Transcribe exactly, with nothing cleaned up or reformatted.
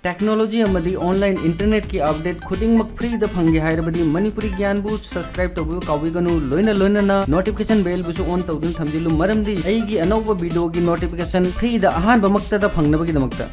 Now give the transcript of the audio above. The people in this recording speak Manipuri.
Technology ꯑꯃꯗꯤ online internetꯀꯤ update ꯈꯨꯗꯤꯡꯃꯛ freeꯗ ꯐꯪꯒꯦ ꯍꯥꯏꯔꯕꯗꯤ ꯃꯅꯤꯄꯨꯔꯤ ꯒ꯭ꯌꯥꯟꯕꯨ subscribe ꯇꯧꯕꯤꯕ ꯀꯥꯎꯕꯤꯒꯅꯨ꯫ ꯂꯣꯏꯅ ꯂꯣꯏꯅꯅ notification bellꯕꯨꯁꯨ on ꯇꯧꯗꯨꯅ ꯊꯝꯖꯤꯜꯂꯨ, ꯃꯔꯝꯗꯤ ꯑꯩꯒꯤ ꯑꯅꯧꯕ videoꯒꯤ notification freeꯗ ꯑꯍꯥꯟꯕꯃꯛꯇꯗ ꯐꯪꯅꯕꯒꯤꯗꯃꯛꯇ꯫